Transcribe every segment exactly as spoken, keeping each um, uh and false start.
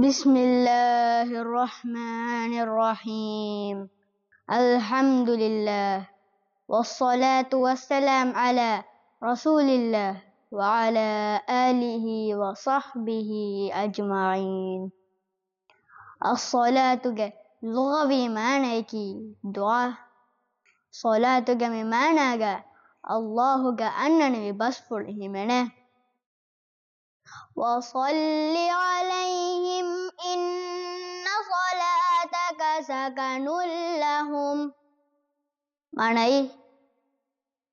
بسم الله الرحمن الرحيم. الحمد لله، والصلاة والسلام على رسول الله وعلى آله وصحبه أجمعين. އައްޞަލާތުގެ ލުޣަވީ މާނަޔަކީ ދުޢާ. ޞަލާތުގެ މި މާނާގަ ﷲ ގެ އަންނަނިވި ބަސްފުޅު ހިމެނޭ. وصل عليهم إن صلاتك سكن لهم. މާނައީ،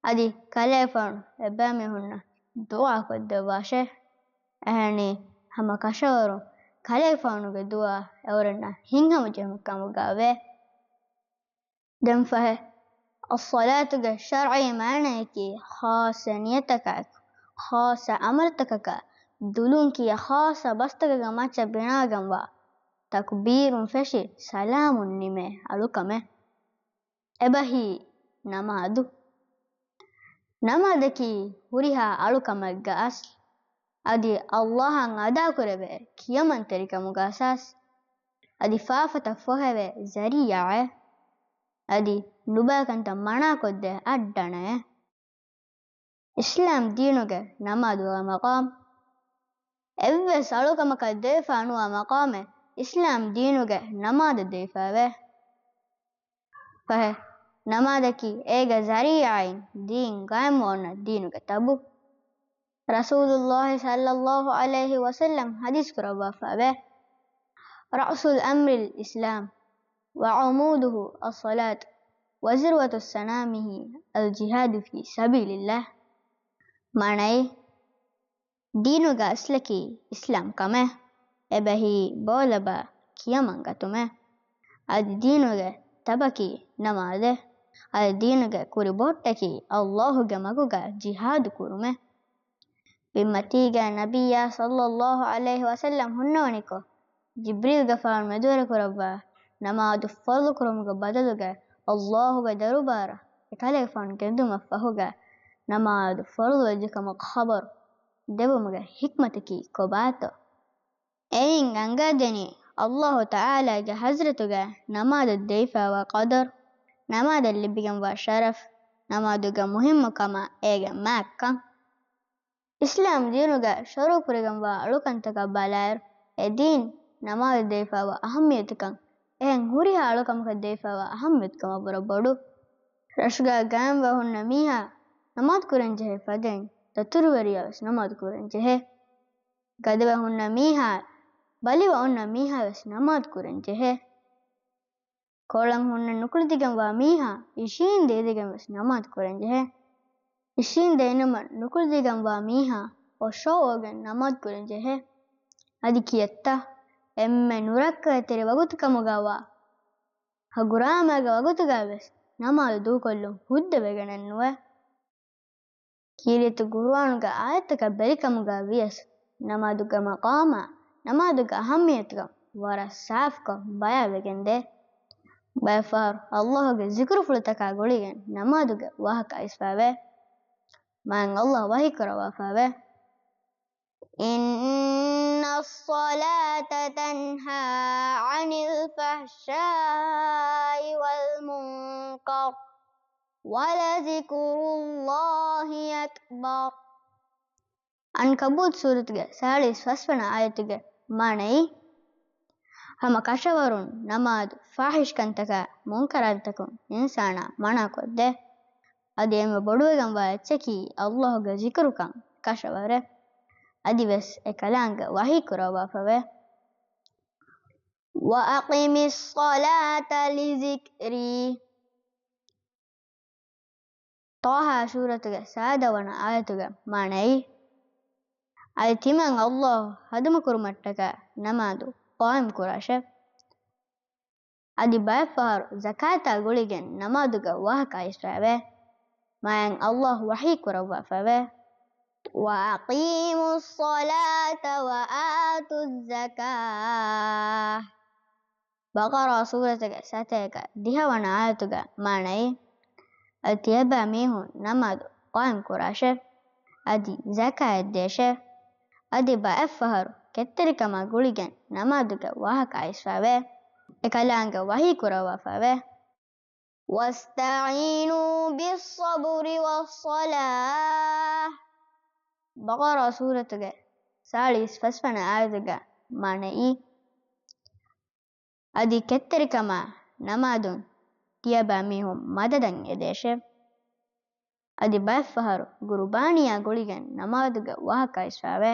އަދި ކަލޭފާނު އެބައިމީހުންނަށް ދުޢާ ކޮށްދެއްވާށޭ. އެހެނީ، ހަމަ ކަށަވަރުން ކަލޭފާނުގެ ދުޢާ އެއުރެންނަށް ހިތްހަމަޖެހުމެއް ކަމުގައެވެ. ދެން ފަހެ، އައްޞަލާތުގެ ޝަރްޢީ މާނަޔަކީ، ޚާއްޞަ ނިޔަތަކާއެކު، ޚާއްޞަ ޢަމަލުތަކަކާ ދުލުން ކިޔާ ޚާއްޞަ ބަސްތަކެއްގެ މައްޗަށް ބިނާވެގެންވާ، ތަކުބީރުން ފެށި ސަލާމުން ނިމޭ އަޅުކަމެއް. އެބަހީ ނަމާދު. ނަމާދަކީ ހުރިހާ އަޅުކަމެއްގެ އަސްލު. އަދި ﷲ އަށް އަދާކުރެވޭ ކިޔަމަންތެރިކަމުގެ އަސާސް. އަދި ފާފަތައް ފޮހެވޭ ޒަރީޢާއެއް. އަދި ނުބައިކަންތައް މަނާކޮށްދޭ އައްޑަނައެއް. އިސްލާމް ދީނުގެ ނަމާދުގެ މަޤާމް. އެއްވެސް އަޅުކަމަކަށް ދެވިފާނުވާ މަޤާމެއް އިސްލާމް ދީނުގެ ނަމާދަށް ދެވިފައެވެ. ފަހެ، ނަމާދަކީ އޭގެ ޒަރީޢާއިން ދީން ޤާއިމްވަންޏާ ދީނުގެ ތަބު. ރަސޫލުﷲ ޞައްލަﷲ ޢަލައިހި ވަސައްލަމް ޙަދީޘް ކުރައްވާފައެވެ. رأس الأمر الإسلام وعموده الصلاة وذروة سنامه الجهاد في سبيل الله. މާނައީ، ދީނުގެ އަސްލަކީ އިސްލާމް ކަމެއް. އެބަހީ ބޯލަބާ ކިޔަމަން ގަތުމެއް. އަދި ދީނުގެ ތަބަކީ ނަމާދެއް. އަދި ދީނުގެ ކުރި ބޮއްޓަކީ ﷲ ގެ މަގުގަ ޖިހާދު ކުރުމެއް. ބިންމަތީގަ ނަބިއްޔާ ޞައްލަﷲ ޢަލައިހި ވަސައްލަމް ހުންނަވަނިކޮށް، ޖިބްރީލްގެފާނު މެދުވެރިކުރައްވާ، ނަމާދު ފަރުޟު ކުރުމުގެ ބަދަލުގަ ﷲ ގެ ދަރުބާރަށް އެކަލޭގެފާނު ގެންދިއުމަށްފަހުގަ، ނަމާދު ފަރުޟުވެއްޖެކަމުގެ ޚަބަރު ދެވުމުގެ ޙިކްމަތަކީ ކޮބާތޯ؟ އެއިން އަނގައިދެނީ، ﷲ ތަޢާލާގެ ޙަޟްރަތުގަ ނަމާދަށް ދެވިފައިވާ ޤަދަރު، ނަމާދަށް ލިބިގެންވާ ޝަރަފް، ނަމާދުގެ މުހިއްމުކަމާ އޭގެ މާތްކަން. އިސްލާމް ދީނުގަ ޝުރޫޢުކުރެވިގެންވާ އަޅުކަންތަކަށް ބަލާއިރު، އެ ދީން ނަމާދަށް ދެވިފައިވާ އަހައްމިއްޔަތުކަން އެހެން ހުރިހާ އަޅުކަމަކަށް ދެވިފައިވާ އަހައްމިއްޔަތުކަމަށް ވުރެ ބޮޑު. ރަށުގަ ގައިމުވެ ހުންނަ މީހާ ނަމާދު ކުރަން ޖެހޭ ފަދައިން، ދަތުރުވެރިޔާ ވެސް ނަމާދު ކުރަން ޖެހޭ. ގަދަވެ ހުންނަ މީހާ، ބަލިވެ އޮންނަ މީހާ ވެސް ނަމާދު ކުރަން ޖެހޭ. ކޮޅަށް ހުންނަ ނުކުޅެދިގެންވާ މީހާ އިށީނދެ އިދިގެން ވެސް ނަމާދު ކުރަން ޖެހޭ. އިށީނދެ އިނުމަށް ނުކުޅެދިގެންވާ މީހާ އޮށޯވެގެން ނަމާދު ކުރަން ޖެހޭ. އަދި ކިއެއްތަ، އެންމެ ނުރައްކަލުތެރި ވަގުތު ކަމުގަވާ ހަގުރާމައިގެ ވަގުތުގަ ވެސް ނަމާދު ދޫކޮށްލުން ހުއްދަވެގެނެއް ނުވޭ. ކީރިތި ޤުރުއާނުގެ އާޔަތްތަކަށް ބެލިކަމުގަ ވިޔަސް، ނަމާދުގެ މަޤާމާ، ނަމާދުގެ އަހައްމިއްޔަތުކަން ވަރަށް ސާފުކޮށް ބަޔާންވެގެންދޭ. ބައެއްފަހަރު ﷲ ގެ ޒިކުރުފުޅުތަކާ ގުޅިގެން ނަމާދުގެ ވާހަކަ އައިސްފައެވެ. މާތް ﷲ ވަޙީ ކުރައްވާފައެވެ. إن الصلاة تنهى عن الفحشاء والمنكر ولذكر الله أكبر. ޢަންކަބޫތު ސޫރަތުގެ ސާޅީސް ފަސްވަނަ އާޔަތުގެ މާނައީ، ހަމަ ކަށަވަރުން ނަމާދު ފާޙިޝްކަންތަކާ މުންކަރާތްތަކުން އިންސާނާ މަނާކޮށްދޭ. އަދި އެންމެ ބޮޑުވެގެންވާ އެއްޗަކީ ﷲ ގެ ޒިކުރުކަން ކަށަވަރެއް. އަދިވެސް އެ ކަލާނގެ ވަޙީ ކުރައްވާފަވޭ. وأقم الصلاة لذكري. ޠާހާ ސޫރަތުގެ ސާދަވަނަ އާޔަތުގެ މާނައީ، އަދި ތިމަން ﷲ ހަދުމަކުރުމަށްޓަކައި ނަމާދު ޤާއިމް ކުރާށެ. އަދި ބައެއްފަހަރު ޒަކާތާ ގުޅިގެން ނަމާދުގެ ވާހަކަ އައިސްފައެވެ. މާތް ﷲ ވަޙީ ކުރައްވާފައެވެ. وأقيموا الصلاة وآتوا الزكاة. ބަޤަރާ ސޫރަތުގެ ސަތޭކަ ދިހަވަނަ އާޔަތުގެ މާނައީ، އަދި ތިޔަބައިމީހުން ނަމާދު ޤާއިމް ކުރާށެ، އަދި ޒަކާތް ދޭށެ، އަދި ބައެއްފަހަރު ކެތްތެރިކަމާ ގުޅިގެން ނަމާދުގެ ވާހަކަ އައިސްފައިވޭ. އެކަލާނގެ ވަޙީ ކުރައްވާފައިވޭ. وَاسْتَعِينُوا بِالصَّبْرِ وَالصَّلَاةِ. ބަޤަރާ ސޫރަތުގެ ސާޅީސް ފަސްވަނަ އާޔަތުގެ މާނައީ، އަދި ކެތްތެރިކަމާ ނަމާދުން ތިޔަބައިމީހުން މަދަދަށް އެދޭށޭ. އަދި ބައެއްފަހަރު ގުރުބާނީއާ ގުޅިގެން ނަމާދުގެ ވާހަކަ އައިސްފައިވޭ.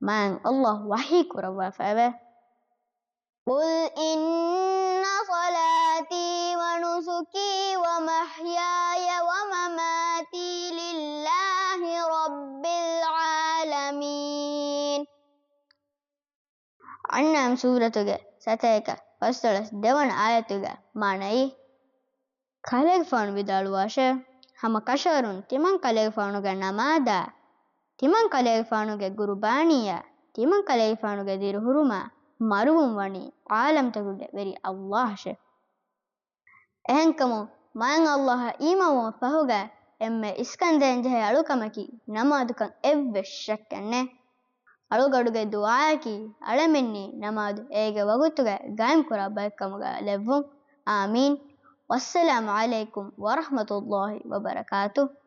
މާތް ﷲ ވަޙީ ކުރައްވާފައިވޭ. قُلْ إِنَّ صَلَاتِي وَنُسُكِي وَمَحْيَايَ وَمَمَاتِي لِلَّهِ رَبِّ الْعَالَمِينَ. އަންޢާމް ސޫރަތުގެ ސަތޭކަ ފަސްދޮޅަސް ދެވަނަ އާޔަތުގެ މާނައީ، ކަލޭގެފާނު ވިދާޅުވާށޭ، ހަމަ ކަށަވަރުން ތިމަން ކަލޭގެފާނުގެ ނަމާދާ، ތިމަން ކަލޭގެފާނުގެ ގުރުބާނީއާ، ތިމަން ކަލޭގެފާނުގެ ދިރިހުރުމާ މަރުވުން ވަނީ ޢާލަމްތަކުގެ ވެރި ﷲ އަށެ. އެހެންކަމުން މާތް ﷲ އަށް އީމާންވުމަށް ފަހުގަ އެންމެ އިސްކަންދޭން ޖެހޭ އަޅުކަމަކީ ނަމާދުކަން އެއްވެސް ޝައްކެއް ނެތް. އަޅުގަޑުގެ ދުޢާއަކީ އަޅަމެންނީ ނަމާދު އޭގެ ވަގުތުގަ ގާއިމްކުރާ ބައެއްކަމުގަ ލެއްވުން. އާމީން. ވައްސަލާމު ޢަލައިކުމް ވަރަޙްމަތުﷲ ވަބަރަކާތުހު.